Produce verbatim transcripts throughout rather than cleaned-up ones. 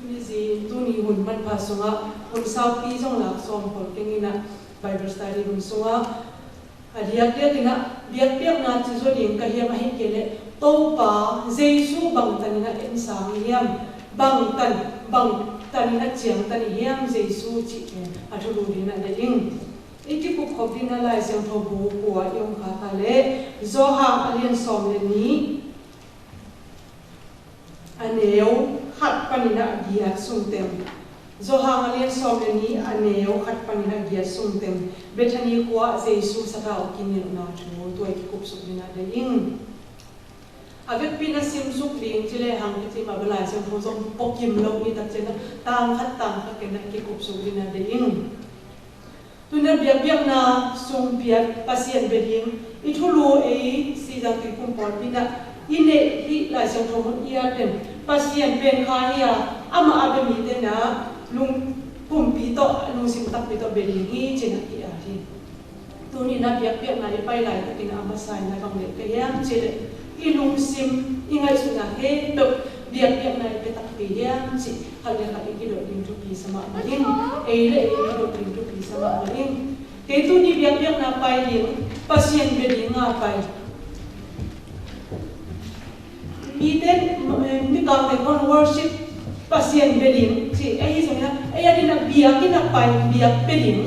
Nizin tuni hun manpha sungah hun saupi zong lak sawm khol keng in ah, Bible study hun sungah a diakdiak in ah, biakpiakna ci zaw ding ka hiam, ahih kei leh Topa Jesu bangtan in ah en sang i hiam, bangtan, bangtan in ah ciangtan i hiam Jesu cih pen a thulu ding in ah deih ing. I kikup khop ding in ah Lai Siangtho bu kua i om kha ta leh, Johan a lian sawm le nih, a neu khat panin ah giat sung teng. Johan a lian sawm le nih, a neu khat panin ah giat sung teng, Bethany khua-ah Jesu sathau a kinilhna thu tua i kikup suk ding in ah deih ing. A vekpi in ah sim suk ding ci lehang kici mah bel Lai Siangtho zong pua kim lo i tak ciangin ah, tang khat tang khat ken ah kikup suk ding in ah deih ing. Tu-in ah biakpiakna sung piat Pasian bia ding i thulu ei Sizang Tuiphum pawlpi in ah i neih hih Lai Siangtho mun i at den, Pasian pen kha hi a, amah a bia mite in ah lung pumpi tawh, lungsim takpi tawh bia ding hi ci-in ah i at hi. Tuni in ah biakpiakna i pai laitakin a masa in ah bang deih ka hiam cih leh, i lungsim, i ngaihsutna khempeuh biakpiakna i pia takpi hiam cih khat le khat i kidot ding thupi sa mahmah ing. Ei le ei i kidot ding thupi sa mahmah ing. Kei tuni biakpiakna pai ding, Pasian bia ding a pai. Mite, eh, mikangte khawng worship, Pasian bia ding ci, ahi zongin ah, ei a ding ah biakinn ah pai, biak pia ding.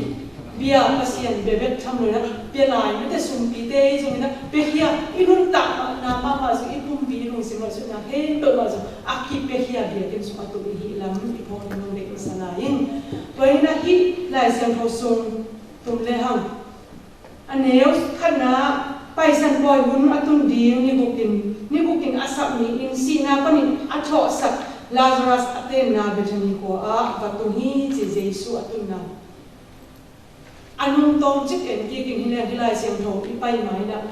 Bia Pasian bia bek tham lo in ah, pia lai mite, sumpite ahi zongin ah, piakhia, i nuntak mahmah, na mahmah zong, i pumpi, i lungsim, i ngaihsutna khempeuh mah zong a kipiakhia biakinn sung a tung i hih lam i phawk ding deih masa lai ing. Tua hi in ah hih Lai Siangtho sung tum lehang, a neu khatna, Paisan pawi hun a tun ding ni gukin, ni gukin a sap ni-in sihna panin a thawhsak Lazarus a tenna Bethany khua-ah va tung hi ci, Jesu a tunna. A nung tawm cik en kikin hi leng hih Lai Siangtho i pai ma in ah,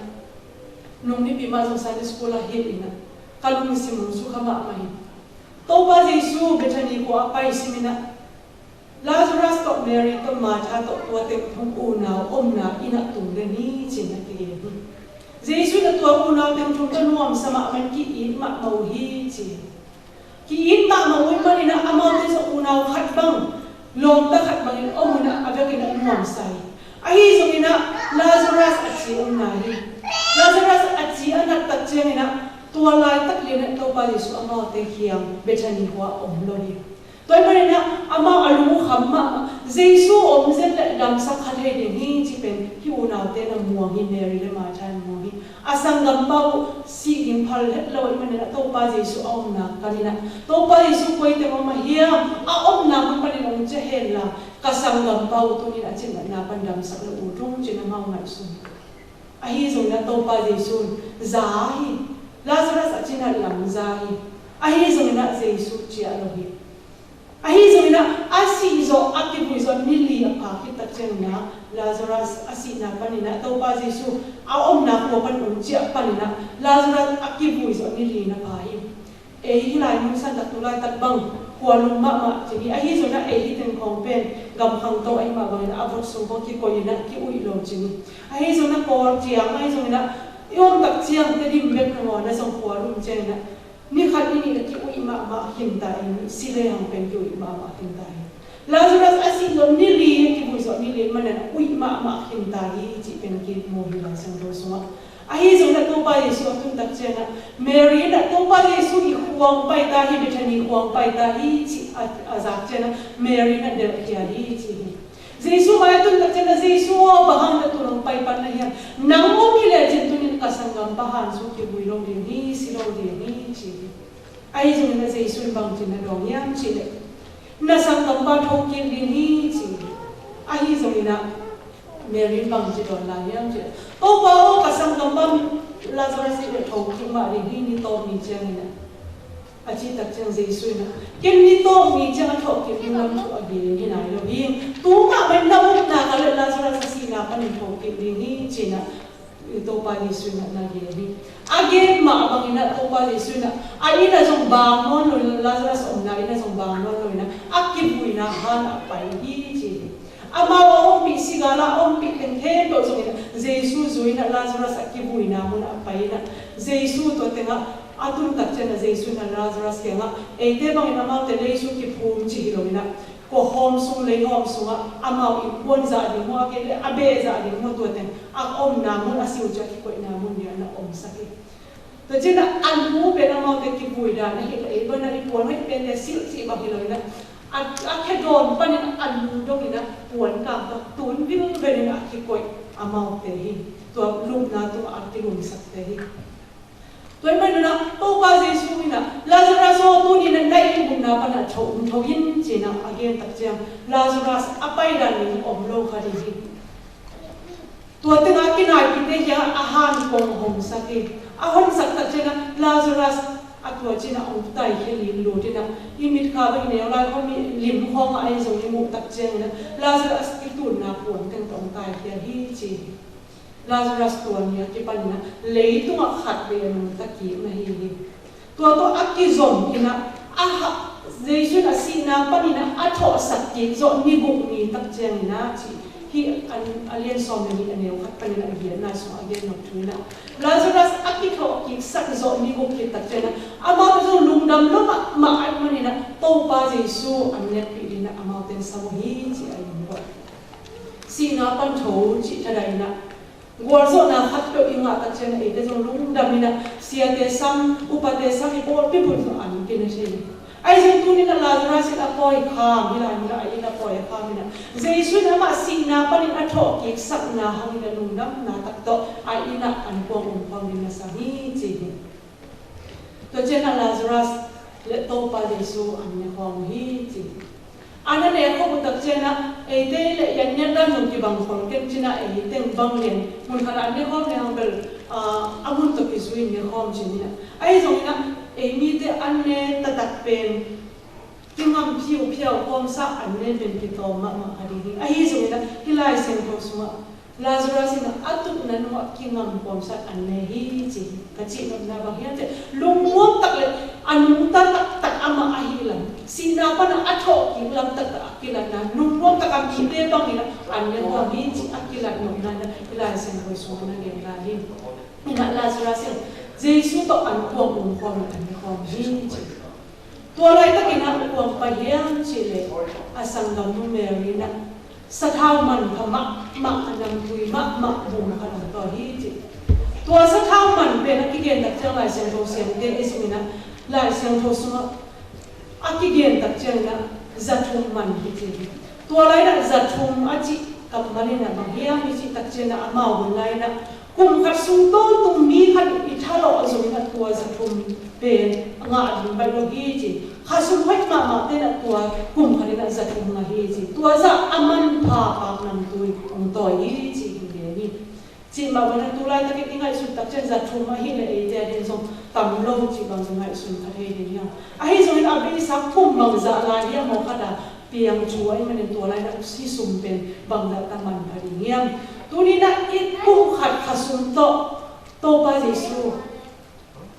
nung nipi mah zong Sunday school ah hilh in ah, ka lungsim hong sukha mahmah hi. Topa Jesu Bethany khua-ah pai sim in ah, Lazarus tawh Mary tawh Martha tawh tua teng thum unau omna inn ah tung den hi ci-in a kigen hi. Jesu in ah tua unau teng thum tawh nuamsa mahmah in ki-it mahmah uh hi ci. Ki-it mahmah uh ih manin ah amaute zong unau khat bang, lawmta khat bangin om in ah a vekin ah nuamsa hi. Ahi zongin ah Lazarus a ci omna hi. Lazarus a ci a nat tak ciangin ah tua laitak lian ah Topa Jesu amaute kiang Bethany khua-ah om lo hi. Tua ahih manin ah amau a lungkham mahmah, Jesu om zen leh damsak kha thei ding hi cih pen hih unaute in a muang hi, Mary le Martha in a muang hi. A sanggampa uh sih ding phal het lo ahih manin ah Topa Jesu a omna kan in ah, Topa Jesu koi teng om a hiam, a omna mun panin hong ciah hen la, ka sanggampa uh tuni-in a cinatna pan damsak le ut ung ci-in amau ngaihsun. Ahi zongin ah Topa Jesu in za hi. Lazarus a cinat lam za hi. Ahi zongin ah Jesu ciah lo hi. Ahi zongin ah a sih zawh, a kivui zawh ni li a pha khit tak ciangin ah Lazarus a sihna panin ah Topa Jesu a omna khua pan hong ciah panin ah Lazarus a kivui zawh ni li na pha hi. Ei hih lai mun santak tu laitak bang khualung mahmah ci ni. Ahi zongin ah ei hih teng khawng pen gam khangto ahih mah bangin a vot sung khawng kikoih in ah ki-uih lo ci ni. Ahi zongin ah Kawl ciang ahi zongin ah i om tak ciang Tedim bek nangawn ah zong khualung ciangin ah ni khat ni nih na ki-uih mahmah khin ta hi, si le hang pen ki-uih mahmah khin ta hi. Lazarus a sih zawh ni li, a kivui zawh ni li manin a uih mahmah khin ta hi cih pen kimu hi Lai Siangtho sungah. Ahi zongin ah Topa Jesu a tun tak ciangin ah Mary in ah Topa Jesu i khuang pai ta hi, Bethany khuang pai ta hi cih a, a zak ciangin ah Mary in ah delhkhia hi ci hi. Jesu mai a tun tak ciangin ah, Jesu aw, bang hang na tu-in hong pai pan na hiam? Nang om hi lecin tuni-in ka sanggampa hansu kivui lo ding hi, si lo ding hi ci hi. Ahi zongin ah Jesu in bangci na dawng hiam cih leh, na sanggampa thokik ding hi ci hi. Ahi zongin ah Mary in bangci dawn lai hiam cih leh, Topa aw, ka sanggampa Lazarus i thokik mah ding hi, ni tawp ni ciangin ah. A cih tak ciang Jesu in ah, ken ni tawp ni ciang a thawhkik ding lam thu a gen hi nai lo hi. Tu mahmah in na upna ka leh Lazarus a sihna panin thawhkik ding hi ci-in ah Topa Jesu in ah na gen hi. A gen mah bangin ah Topa Jesu in ah a inn ah zong bang nawn lo, Lazarus omna inn ah zong bang nawn lo in ah a kivuina han a pai hi ci hi. Amau a ompih, sigal a ompih teng khempeuh zongin ah Jesu zui-in ah Lazarus a kivuina mun ah a pai in ah Jesu tua tengah A tun tak ciangin ah Jesu in ah Lazarus kiangah, eite bangin amaute lei sung kiphum cih hi loin ah, kua hawm sung, lei hawm sungah amau innkuan zah ding maw, a kei leh a beh zah ding maw, tua teng a omna mun, a si uh ciang a kikoihna mun dingin ah na omsak hi. Tua ciangin ah a lu pen amaute kivui dan ahi leh, ei bangin ah i puan hoih pente silh cih bang hi loin ah, a, a khe dawn panin a lu dongin ah puan kang tawh tun vilvelin ah a kikoih amaute hi. Tua lupna tungah a kilumsakte hi. Tua ahih manin ah Topa Jesu in ah, "Lazarus aw, tuni-in ah na innbunna pan ah tho, um tho in," ci-in ah a gen tak ciang, Lazarus a paidan ding om lo kha ding hi. Tua tengah a kinaipihte kiangah a hankuang hongsak hi. A hongsak tak ciangin ah Lazarus a tua cin ah hong taikhia limlut in ah, i mitkha bang i neu lai khawm, i lim khawngah ahi zong i muh tak ciangin ah Lazarus i tunna puan teng tawh hong taikhia hi ci hi. Lazarus tua ni a kipanin ah leitungah khatvei a nungta kik na hi hi. Tua tawh a kizom in ah, a ha, Jesu in ah sihna panin ah a thawhsak kik zawh ni guk ni tak ciangin ah ci hi. A lian sawm le nih a neu khat panin ah giatna sungah a gen nop thu in ah, Lazarus a kithawh kiksak zawh ni guk khit tak ciangin ah amaute zong lungdam lo mahmah ahih manin ah Topa Jesu an netpih dingin ah amaute sa uh hi ci a i um uh. Sihna pan tho cih thadain ah gualzawhna khatpeuh i ngah tak ciangin ah eite zong lungdam in ah siate sang, upate sang i pawlpi bun zong an kine thei. Ahi zong tuni-in ah Lazarus in a pawi kham hi lai, a inn a pawi kham in ah Jesu in amah sihna panin a thawh kiksakna hangin ah lungdamna tak tawh a inn ah an kuang um khawm ding na sa hi ci hi. Tua ciangin ah Lazarus le Topa Jesu an ne khawm uh hi ci. An a ne khawm uh tak ciangin ah eite le i an niat dan zong kibang khol kei ci-in ah, ei teng bang lian mun khat ah an ne khawm le hang bel, ah, a mun tawh kizui in ne khawm ci ni ah. Ahi zongin ah ei mite an ne taktak pen kingam phiuphiau kawmsa an ne pen kitawm mahmah kha ding hi. Ahi zongin ah hih Lai Siangtho sungah Lazarus in ah a tutna nungah kingam kawmsat an ne hi ci hi. Ka cih nopna bang hiam cih leh, lungmuang tak le a nungta taktak amah ahih lam, sihna pan ah a thawh kik lam taktak a kilatna, lungmuang tak a mite bangin ah an ne khawm hi cih a kilat nopna in ah hih Lai Siangtho sungah na gen lai hi. In ah Lazarus in Jesu tawh an kuang um khawm in an ne khawm hi ci. Tua laitakin ah kua hong pai hiam cih leh a sanggamnu Mary in ah sathau manpha mahmah, a namtui mahmah bum khat hong tawi hi ci. Tua sathau man pen a kigen tak ciang Lai Siangtho siamte i zong in ah, Lai Siangtho sungah a kigen tak ciangin ah zathum man hi ci hi. Tua lai in ah zathum a cih kammal in ah bang hiam i cih tak ciangin ah amau hun lai in ah kum khat sung tawntung mi khat i thalawh zongin ah tua zathum pen ngah ding baih lo hi ci. Khasum hoih mahmahte in ah tua kum khat in ah zathum ngah hi ci. Tua zah a manpha paknamtui hong tawi hi ci hi ve ni. Cih mah bangin ah tu laitakin i ngaihsut tak ciang zathum ahih leh eite ading zong tam lo cih bang ngaihsun kha thei ding hiam? Ahi zongin a beisa kum bangzah lai hiam maw khat a piang thu ahih manin tua lai-in ah i sum pen bangzah ta manpha ding hiam? Tuni-in ah i kum khat khasum tawh Topa Jesu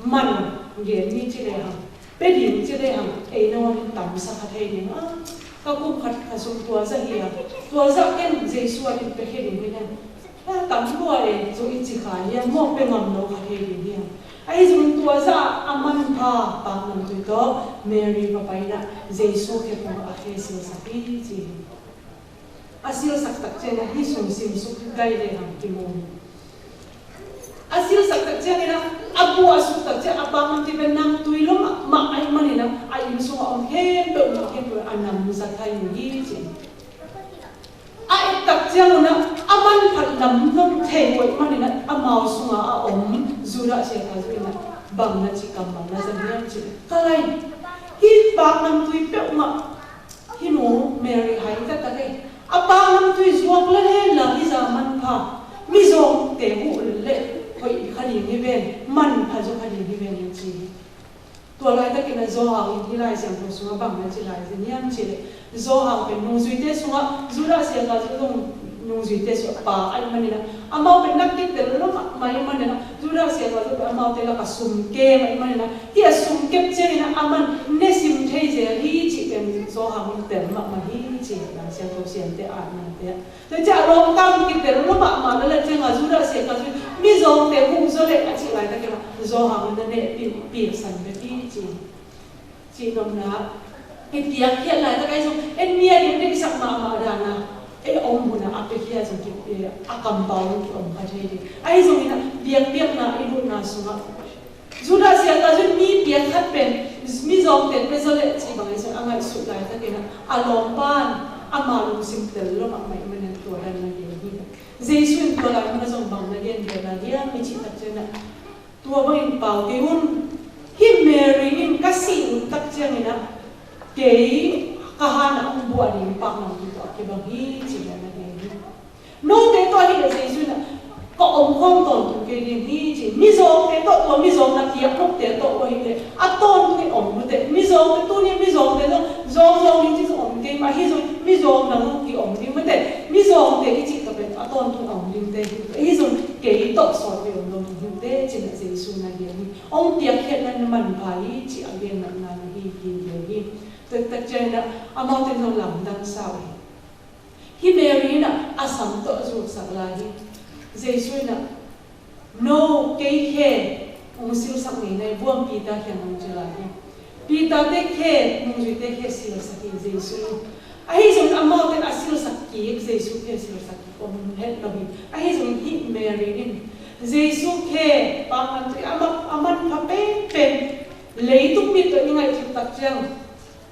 man gen ni ci lehang, pia ding ci lehang, ei nangawn in tamsa kha thei ding a, ka kum khat khasum tua zah hi a, tua zah ken Jesu ading piakhia ding hi leng, a tam lua e, zong i ci kha hiam maw, pia ngam lo kha thei ding hiam? Ahi zongin tua zah a manpha paknamtui tawh Mary va pai in ah Jesu khe phung a khe silsak hi ci hi. A silsak tak ciangin ah hih sung simsuk gai lehang kimu. A silsak tak ciangin ah a bu a suk tak ciang a paknamtui pen namtui lo mahmah ahih manin ah a inn sungah om khempeuh, mi khempeuh a namza thei uh hi ci. A et tak ciangun ah a manpha lam zong thei uh ahih manin ah amau sungah a om Judah siangtho in ah bang na ci, kammal na za hiam cih leh, ka lai, hih paknamtui peuhmah hih nu Mary hai taktak e, a paknamtui zuak lel hen la hih zah manpha mizawngte huh leh hoih kha ding hi ven, manpha zaw kha ding hi ven na ci hi. Tua laitakin ah Johan in hih Lai Siangtho sungah bang na ci lai hiam cih leh, Johan pen nungzuite sungah, Judah siangtho zong nungzuite sungah pa ahih manin ah, amau pen na kitel lo mahmah ahih manin ah, Judah siangtho zong pen amaute lakah sum kem ahih manin ah, hih a sum kep ciangin ah aman ne sim thei zel hi cih pen Johan in tel mahmah hi ci hi, Lai Siangtho siamte a nate ah. Tua ciang a lawmta kitel lo mahmah na leh ciangah Judah siangtho zong mizawngte Hong zaw leh a cih laitakin ah, zaw hang na neh pi, piaksan bek hi ci. Cih nopna, i piakkhiat laitak ahi zong en mi a ding deihsak mahmah dan a, ei om hun a a piakhia zong ki, a kampau zong ki om kha thei ding. Ahi zongin ah biakpiakna i lutna sungah Judas Iskariot in mi piak khat pen mizawngte pia zaw leh cih bang ahi zong a ngaihsut laitakin ah, a lawmpa in ama lungsim tel lo mahmah ahih manin tua dan na gen hi. Jesu in tua lai mun ah zong bang na gen ve lai hiam i cih tak ciangin ah, tua bangin pau kei un. Hih Mary in ka sih laitak ciangin ah, kei ka han ah hong buah ding paknamtui tawh a kibang hi ci-in na gen hi. Note tawh ahih leh Jesu in ah, ka om khawm tawntung kei ding hi ci. Mizawngte tawh, tua mizawng na piak nopte tawh uh ahih leh a tawntung in om lua teh. Mizawngte, tuni mizawngte zong zawng zawng ding ci zong om kei mah hi zong, mizawng dang zong ki om ding mah teh. Mizawngte i cih tawh pen a tawntung a om dingte hi. Ahi zong kei tawh sawt vei om lo ding hi teh ci-in ah Jesu na gen hi. Hong piakkhiatna na manpha hi ci a gen nopna na hi hi gen hi. Taktak ciangin ah amaute zong lamdang sa uh hi. Hih Mary in ah a sam tawh a zulsak lai hi. Jesu in ah, no, kei khe hong silsak ngei na hi, buang Peter kiang hong ci lai hi. Peter te khe, nungzuite khe silsak hi Jesu in. Ahi zongin amaute in a silsak kik, Jesu khe silsak kik om het lo hi. Ahi zongin hih Mary in Jesu khe paknamtui a man, a manpha penpen, leitung mi tawh i ngaihsut tak ciang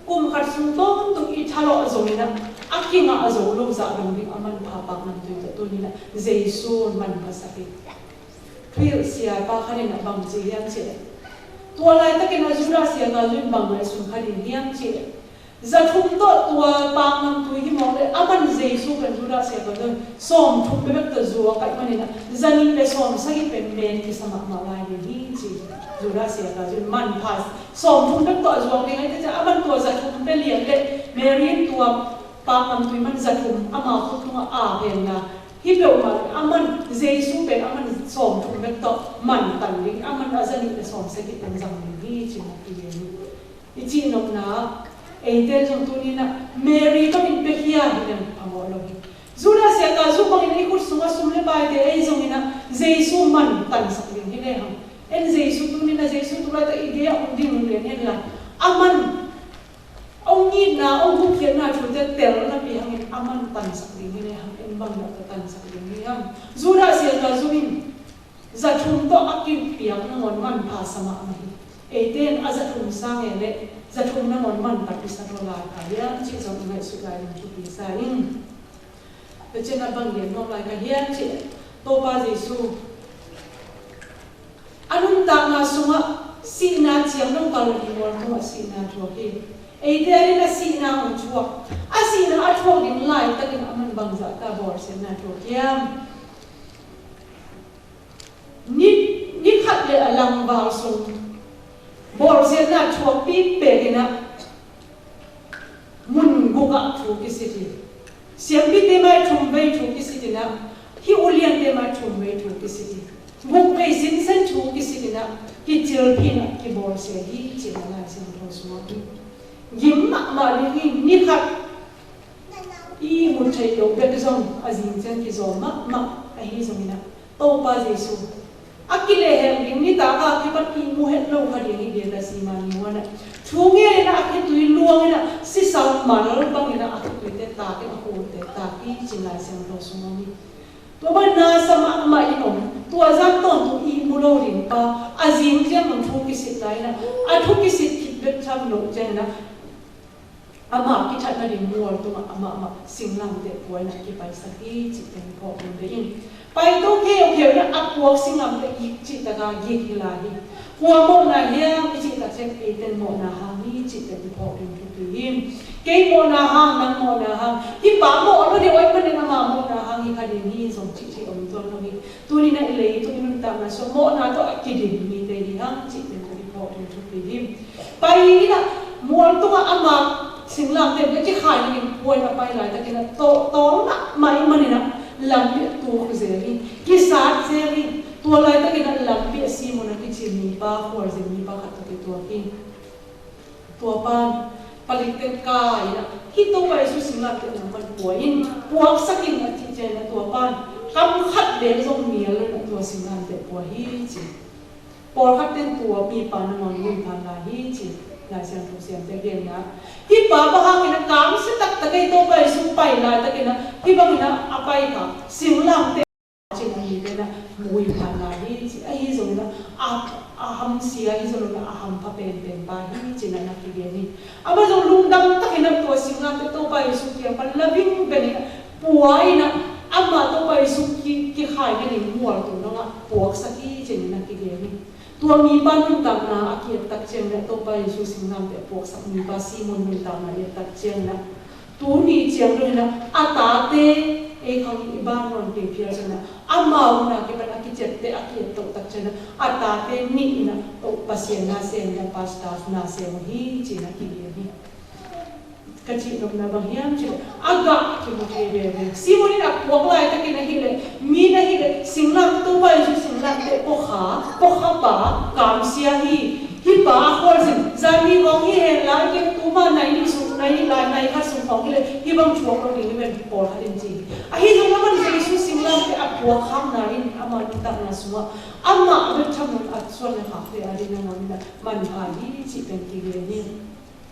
kum khat sung tawntung i thalawh zongin ah, a kingah zo lo zah dong ding a manpha paknamtui tawh tuni-in ah Jesu manphasak hi. Thuhilh siapa khat in ah bang ci hiam cih leh, tua laitakin ah Judas Iskariot in bang ngaihsun kha ding hiam cih leh, za thum tawh tua paknamtui hi mawk leh, a man Jesu pen Judas Iskariot in sawmthum bekbek tawh zuak ahih manin ah, za nih le sawmsagih pen men kisa mahmah lai ding hi ci. Judas Iskariot in manpha sawmthum bek tawh a zuak ding ahih teh ciang, a man tua za thum pia lian leh, Mary in tua paknamtui man za thum ama khut tungah a ap henla, hi peuhmah leh a man Jesu pen a man sawmthum bek tawh man tan ding, a man a za nih le sawmsagih pen zang ding hi ci-in ah i gen hi. I cih nopna ah, eite zong tuni-in ah Mary bangin piakhia hi leng phamawh lo hi. Judas Iskariot bangin i khut sungah sum le paite ahi zongin ah Jesu man tansak ding hi lehang, en Jesu tuni-in ah Jesu tu laitak i gei ah hong ding lian henla, a man hong itna, hong gupkhiatna thute tel napi hangin a man tansak ding hi lehang, en bang dah tawh tansak ding hi hiam? Judas Iskariot in za thum tawh a kipiak nangawn manpha sa mahmah hi. Eite in a za thum sang e leh, za thum nangawn manpha kisa lo lai kha hiam cih zong i ngaihsut lai ding thupi sa ing. Tua ciangin ah bang gen nuam lai ka hiam cih leh, Topa Jesu, a nuntakna sungah sihna ciang dong kal lo hi, mual tungah sihna thuak hi. Eite adingin a sihna hong thuak, a sihna a thuak ding laitakin a man bangzah ta bawlsiatna thuak hiam? Ni, ni khat le a langval sung bawlsiatna thuakpi pek in ah mun guk ah thu kisit hi. Siampite mai thum vei thu kisit in ah, hih uliante mai thum vei thu kisit hi. Guk vei sinsen thu kisit in ah, kicilphin ah kibawlsia hi ci-in ah Lai Siangtho sungah hi. Gim mahmah ding hi. Ni khat i ihmut theih loh bek zong a zing ciang kizawm mahmah ahi zongin ah, Topa Jesu a kilehheng ding nitak a kipat ihmu het lo kha ding hi. Getsemane huan ah thu ngen in ah, a khitui luang in ah, sisal mal bangin ah a khituite tak in, a khulte tak hi ci-in Lai Siangtho sungah om hi. Tua bang na sa mahmah in om, tua zan tawntung ihmu lo ding pa a zing ciang hong thu kisit lai in ah, a thu kisit khit bek tham loh ciangin ah, amah kithat nading mual tungah amah mah singlamteh pua in ah kipaisak hi cih pen phawk ding hi. Pai to kheukheu in ah a puak singlamteh gik cih tak a gik hi lai hi. Kua mawhna hiam i cih tak ciang, eite in mawhna hang hi cih pen i phawk ding thupi hi. Kei mawhna hang, nang mawhna hang, hih pa mawh lo deuh ahih manin ama mawhna hang hi kha ding hi zong cih thei om tuan lo hi. Tuni-in ah i leitung i nuntakna sungah mawhna tawh a kidim mite hi hang cih pen i phawk ding thupi hi. Pai in ah, mual tungah ama singlamteh in a kikhai nading pua in a pai laitakin ah, taw, tawl mahmah ahih manin ah lampi ah tuk zel hi, kisat zel hi. Tua laitakin ah lampi ah simun a kicim mipa, khualzin mipa khat tawh kituak hi. Tua pan palik teng kai in ah, hih Topa Jesu singlamteh nangman pua in, puaksak in, a cih ciangin ah tua pan kam khat bek zong nial lo in ah tua singlamteh pua hi ci. Pawlkhat ten tua mipa nangawn mui phan lai hi ci. Lai Siangtho siamte genna, hih pa bang hangin ah kamsia taktak ei, Topa Jesu pai laitakin ah hih bangin ah a pai kha singlamteh cin a mite in ah mui phan lai hi ci. Ahi zongin ah a, a hamsia hi zongin ah a hampha penpen pa hi ci-in ah na kigen hi. Amah zong lungdam takin ah tua singlamteh Topa Jesu kiang pan laving bengin ah pua in ah, amah Topa Jesu ki, kikhai nading mualtung dongah puaksak hi ci-in ah na kigen hi. Tua mipa nuntakna a ki-et tak ciang le Topa Jesu singlamteh puaksak mipa Simon nuntakna i et tak ciang le tuni ciang dong in ah a tate ei khang i ban nawn kei phial ciang le amau na kipan a kiciapteh a ki-et toh tak ciang le a tate nih in ah Pasian na sem le pastor na sem uh hi ci-in ah kigen hi. Ka cih nopna bang hiam cih leh a gah kimu thei veve. Simon in a puak laitakin ahih leh, mi in ahih leh singlamteh, Topa Jesu singlamteh, kua kha, kua kha pa, kamsia hi. Hih pa a khualzin, zan nih hong hi hen la, i kei tuma nai nih sung, nai nih la, nai khat sung hong hi leh hih bang thuak lo ding hi ven, pawlkhat in ci hi. Ahi zong amah in Jesu singlamteh a puak khakna in ama nuntakna sungah amah a bek tham lo in a suan le khakte a ding nangawn in ah manpha hi cih pen kigen hi.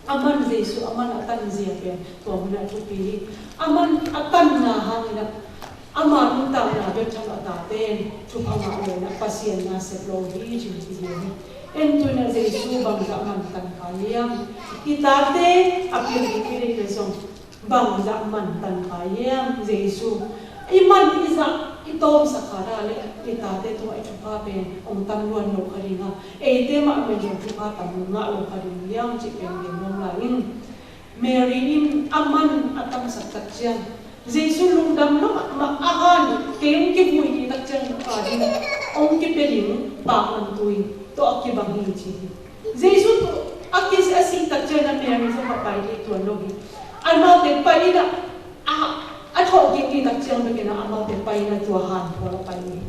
Aman Jesu, aman a tanzia pen tua hun ah thupi hi. Aman a tanna hangin ah ama nuntakna bek tham a tate in thupha ngah lo in ah Pasian na sep lo hi cih kigen hi. En tu in ah Jesu bangzah man tan kha hiam? I tate a pil ding i deih leh zong bangzah man tan kha hiam Jesu? I man i zah i tawmsak kha a leh i tate tungah i thupha pen hong tam luan lo kha ding a, eite mahmah in zong thupha tam ngah lo kha ding hiam cih pen gen nuam lai ing. Mary in a man a tamsak tak ciang Jesu lungdam lo mahmah a, a han kei hong kivui ding tak ciang a ding hong kipia ding paknamtui tawh a kibang hi ci hi. Jesu a ki, a sih tak ciang a Mary zong a pai ding tuan lo hi. Amaute pai in ah a, a thawh kik ding tak ciang bek in ah amaute pai in ah tua han phual a pai hi.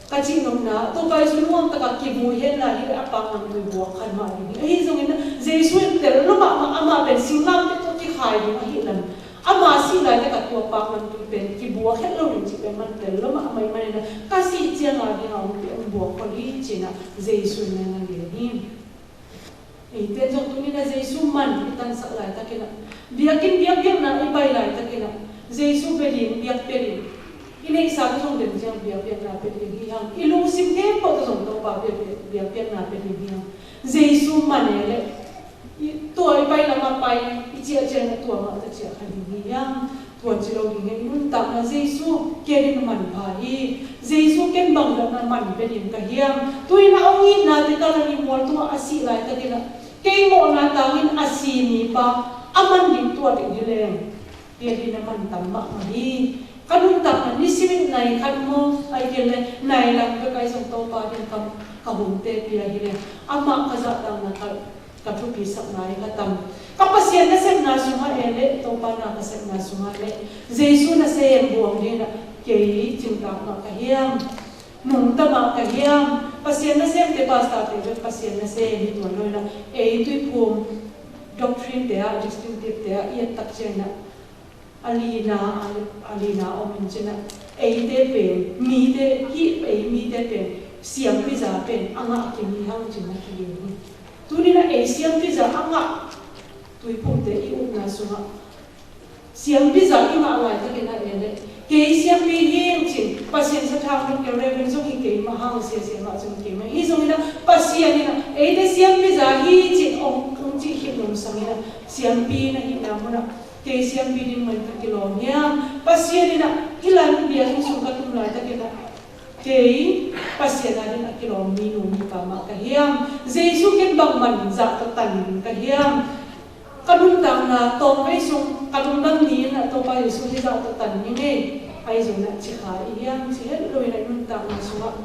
Ka cih nopna, Topa Jesu nuam takin kivui hen lai hi leh a paknamtui buak khat mah ding hi. Ahi zongin ah Jesu in tel lo mahmah, amah pen singlamteh tawh kikhai ding ahih lam, ama sih laitak a tua paknamtui pen kibuak het lo ding cih pen man tel lo mahmah ahih manin ah ka sih ciang a ding a hong buak khol hi ci-in ah Jesu in na gen hi. Eite zong tuni in ah Jesu man i tansak laitakin ah, biakinn biakpiakna i pai laitakin ah, Jesu pia ding biak pia ding, i neihsa tawh zong den ciang biakpiakna pia ding hi hang. I lungsim khempeuh tawh zong Topa pia, biakpiakna pia ding hi hang. Jesu man e leh, i, tua i pai lamah pai, i ciah ciangin ah tua mah tawh ciah kha ding hi hang. Tua ci lo ding hi, i nuntakna Jesu ken in manpha hi. Jesu ken bangzah na man pia ding ka hiam? Tu-in ah hong itna te kal a, ni mual tungah a sih laitakin ah kei mawhna tangin a si mipa a man ding tua ding hi leng, pia ding na man tam mahmah hi. Ka nuntakna nisim in nai khat maw, ahih kei leh nai lang bek ahi zong Topa ding ka, ka hunte pia hi leng, amah ka zahtakna ka ka thupisak ngai kha tam. Ka Pasian nasepna sungah e leh, Topa na ka sepna sungah leh, Jesu nasem buang ding in ah kei cingtak mah ka hiam? Nungta mah ka hiam? Pasian nasemte, pastorte bek Pasian nasem hi tuan lo in ah, ei tuiphum doctrine te ah, distinctive te ah i et tak ciangin ah, a lina, a, a lina om in cin ah, eite pen, mite, hih ei mite pen siampi za pen a ngah kim hi hang cin na kigen hi. Tuni in ah ei siampi za a ngah tuiphumte i upna sungah siampi za i ngah laitakin ah e leh, kei siampi hi ing cin, Pasian sathau in, kei Reverend zong hi kei mah hang, sia sia mah zong hi kei mah, hi zongin ah Pasian in ah eite siampi za hi cin hong, hong cih khit nung sangin ah siampi na hihna munah kei siampi ding mah in ka kilawm hiam? Pasian in ah hih lai-in biakinn sung ka tum laitakin ah kei Pasian a ding a kilawm minu mipa mah ka hiam? Jesu ken bang man zah tawh tan ding ka hiam? Ka nuntakna tawmvei sung ka lungdam ni in ah Topa Jesu hih zah tawh tan ning ei, ahi zongin ah ci kha i hiam? Ci het lo in ah i nuntakna sungah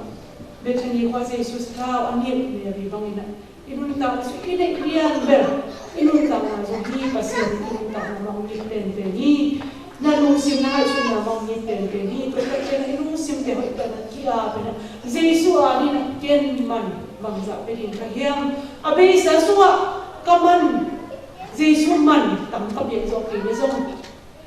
Bethany khua Jesu sathau a nilh Mary bangin ah i nuntakna sung i neih lian bel, i nuntakna zong hi Pasian i nuntakna bang nit penpen hi. Na lungsim na ngaihsutna bang nit penpen hi. Tua tak ciangin i lungsimte hoih tak na ki-ap in ah Jesu a ding in ah ken man bangzah pia ding ka hiam? A beisa sungah ka man, Jesu man tam ka biak zawh kei leh zong,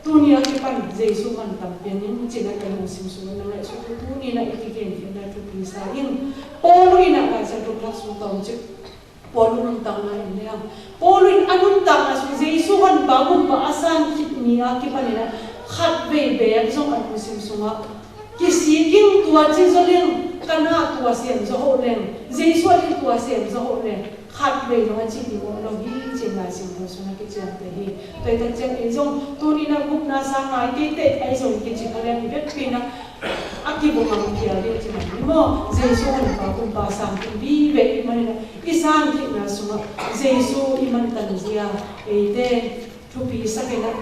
Tuni a kipan Jesu man tampi a ning cina ka lungsim sung na ngaihsut uh tuni na i kigen khin na thupi sa in. Paul in a ka sa tuk lak sung tawm cik Paul nuntakna in liang. Paul in a nuntakna sung Jesu honpa gumpa a san khit ni a kipan in a khat vei bek zong a lungsim sungah kisiking tua ci zo leng ka na tua siam zo ho leng Jesu a tua siam zo ho leng khat vei zong a ci ding om lo hi cin Lai Siangtho sung a kiciamte hi. Tua i tak ciang ei zong tuni na gupna sang ngai kei te ei zong kici kha lian i vekpi na a kibuk ang phial ding ci man hi maw? Jesu honpa kumpa sang khin vive i manin a i sang khinna sungah Jesu i mantan zia eite thupi sakin a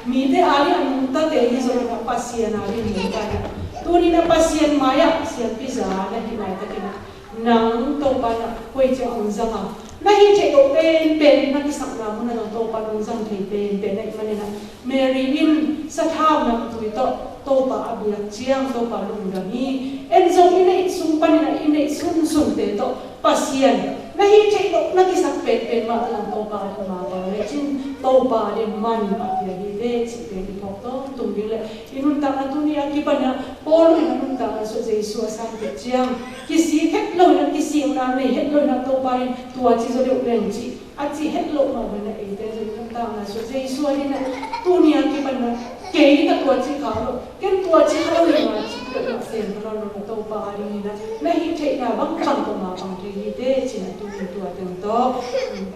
mite a ding a nungtate hi zong a Pasian a ding nungta hi. Tuni na Pasian mai-ah siampi za na hi laitakin a nang Topa na koi ciang hong zang a na hi theih loh penpen na kisakna mun a nang Topa hong zang thei penpen na i manin a Mary in sathau namtui tawh Topa a biak ciang Topa lungdam hi. En zong i neih sung panin a i neih sunsunte tawh Pasian na hi theih loh na kisak penpen mah a nang Topa a ding mapang le cin Topa a ding man a pia hi te cih pen i phawk tawntung ding le i nuntakna tuni a kipan a Paul in a nuntakna sua Jesu a sang pek ciang kisik het lo in a kisik na nei het lo in a Topa in tua ci zo deuh leng cih a ci het loh mah bangin a eite zong i nuntakna sua Jesu a ding a tuni a kipan a kei ka tua ci kha lo ken tua ci kha lo in a ci pek mah sem kha lo na Topa a ding in a na hi theihna bang bang tawh mapang thei hi te cin a tuni tua teng tawh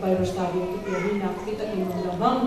Bible study a kipia hi nak kitakin mong lamang